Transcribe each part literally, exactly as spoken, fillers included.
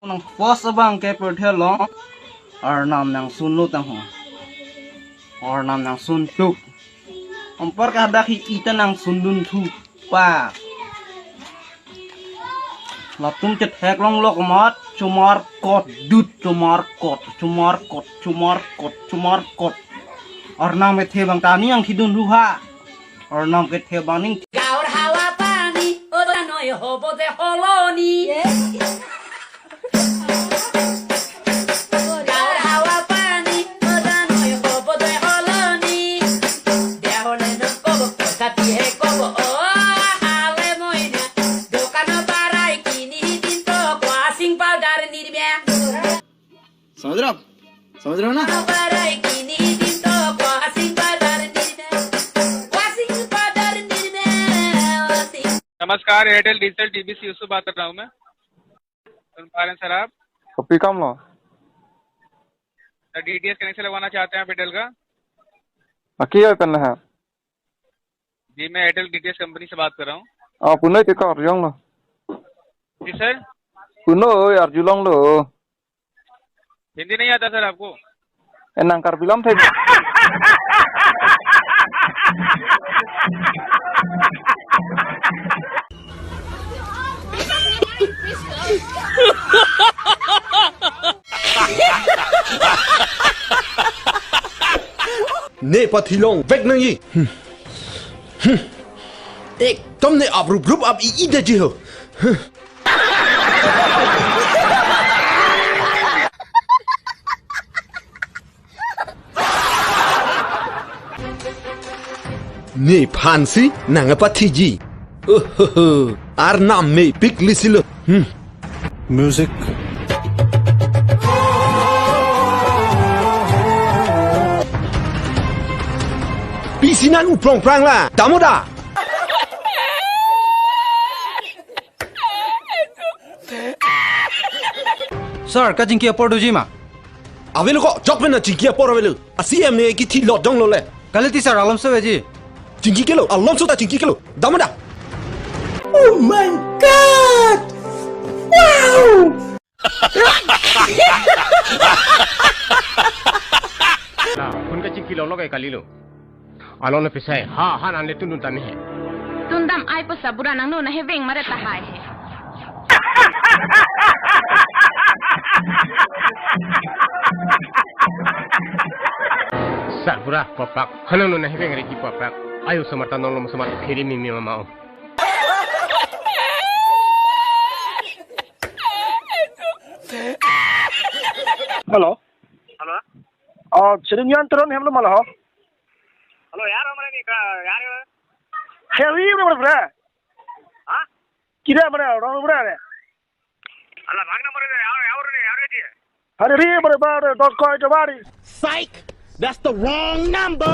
Nang post abang ke pirthe long. Arnam nangsun lo tang ho. Arnam nangsun tuk. Ampar ke hadak hi ita nangsun dun thu pa. Latum chet hek long lok mat, chomar kot dut, chomar kot, chomar kot, chomar kot, chomar kot. Arnam kethe abang ta ning angthidun thu ha. Arnam kethe abang ning. গাঁৱৰ হাৱা পানী অ জানৈ হ'ব যে সলনি। গাঁৱৰ হাৱা পানী অ জানৈ হ'ব যে সলনি। দেহলে নক'ব, কথাটিহে ক'ব, অ, হালে মইনা। দোকানৰ পৰাই কিনি দিম তোক ৱাশ্বিং পাউডাৰ নিৰ্মা। समझ रहे हो आप? समझ रहे हो ना? পৰাই কিনি দিম তোক ৱাশ্বিং পাউডাৰ নিৰ্মা। ৱাশ্বিং পাউডাৰ নিৰ্মা, ৱাশ্বিং। नमस्कार, एयरटेल डिजिटल टीवी से यूसुफ बात कर रहा हूँ मैं। सुन पा रहे हैं सर आप? Kopi kam lo? Sir, DTH connection लगवाना चाहते हैं आप एयरटेल का? Aki oi pen ha? जी, मैं एयरटेल डीटीएच कंपनी से बात कर रहा हूँ। Oh, punoi te kor jong lo. जी sir. Punoi arjulong lo. Hindi नहीं आता सर आपको? E nang Karbi lam thek. Ne pathi longvek nangji. Hmm. Hmm. Ekdom ne aprup rup ap-i-i detji ho. Hmm. Nephansi nang apathiji. Ohoho. Arnam mepik lisilo. Hmm. Music. Pisi nang uprong prang la. Damoda. Sir, kachingki apor doji ma? Avelo ko, jok pen na chingki apor avelo. A C M ne kithi lot jong lo le. Kalite sir, alomso veji. Chingki kelo, alomso ta chingki kelo. Damoda. Oh my God! Wow! La, phone kachingki lo lo ke kalilo. Alon le pisai, ha, ha, nan le tundun tame he. Tundam ai pu sarbura nangno naheveng mare tahai he. Sarbura papak, hanangno naheveng reki papak. Ayo samarta nonglo samar phiri mimi mama o. Hello. Hello. Oh, Sri Niyantaran Hemlo mala ho? Hello, yar, hamare ni ka, yar, yar. Hey, ri, bre, bre. Ha? Kira, bre, wrong, bre, bre. Ala, bhag na, bre, yar, yar, yar, yar, yar. Hari, ri, bre, bre, don't call the body. Psych! That's the wrong number!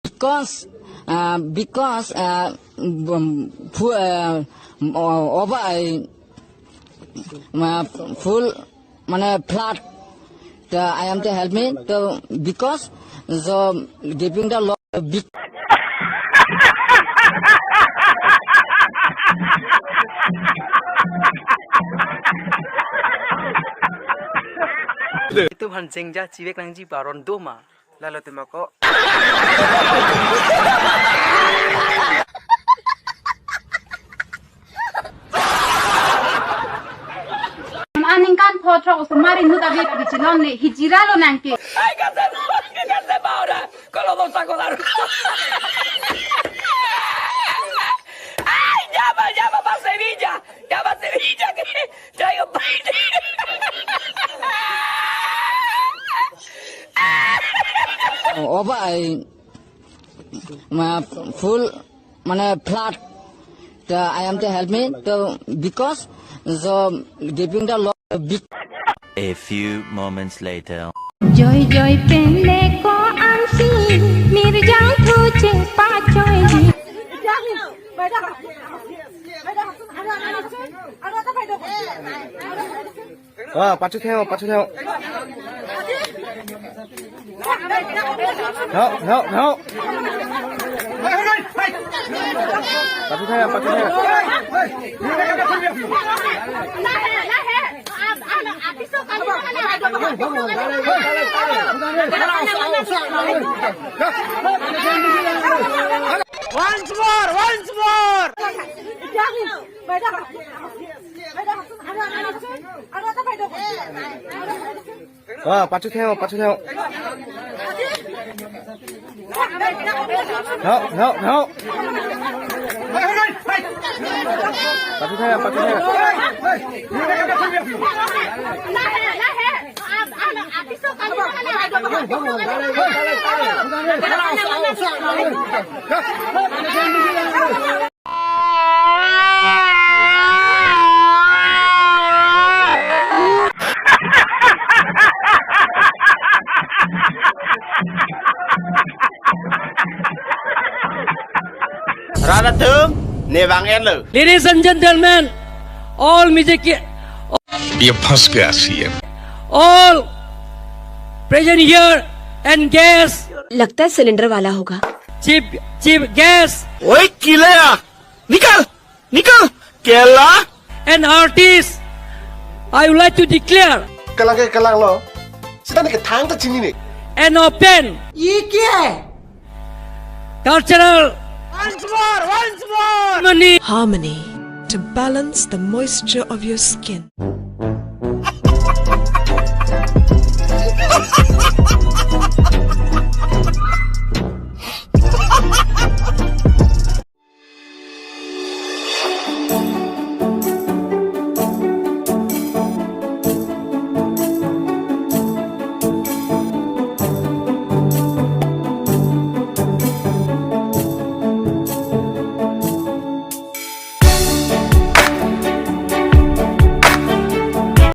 Because, uh, because, uh, um, fu-, uh, o-, over, uh, ma-, full, mane flood. The, I am to help me. The, because the giving the law big. Itu han jengja chivek nangji baron doma. Lalo tema ko. Aningkan photrok osomar inut ave pu kachelong le hijira lo nangke. Ai, kase, kase baura. Kalau mau sakolar. Ai, jaba, jaba, bahasa Indonesia. Jaba, bahasa Indonesia. Jayo, pai. Over, I, ma, full, mane flood. The, I am to help me. The, because the giving the law big. A few moments later. Joi joi pene ko ansi, mirjang thu chepa choi. Ah, pachu theo, pachu theo. Theo, theo, theo. पाछे थाया, पाछे थाया। Once more, once more. Ah, पाछे थाया, पाछे थाया। Help, help, help. पाछे थाया, पाछे थाया। Rat atum, ne vang-etlo. Ladies and gentlemen, all music, ये फंस गया CM. All present here and guests, लगता है सिलेंडर वाला होगा। Chief, chief guest, ओए किलया, निकल, निकल, केला। And artists, I would like to declare, kalang ke kalanglo, sita ne kethang ta chinine, an open, ये क्या है? Cultural, once more, once more, harmony, harmony to balance the moisture of your skin.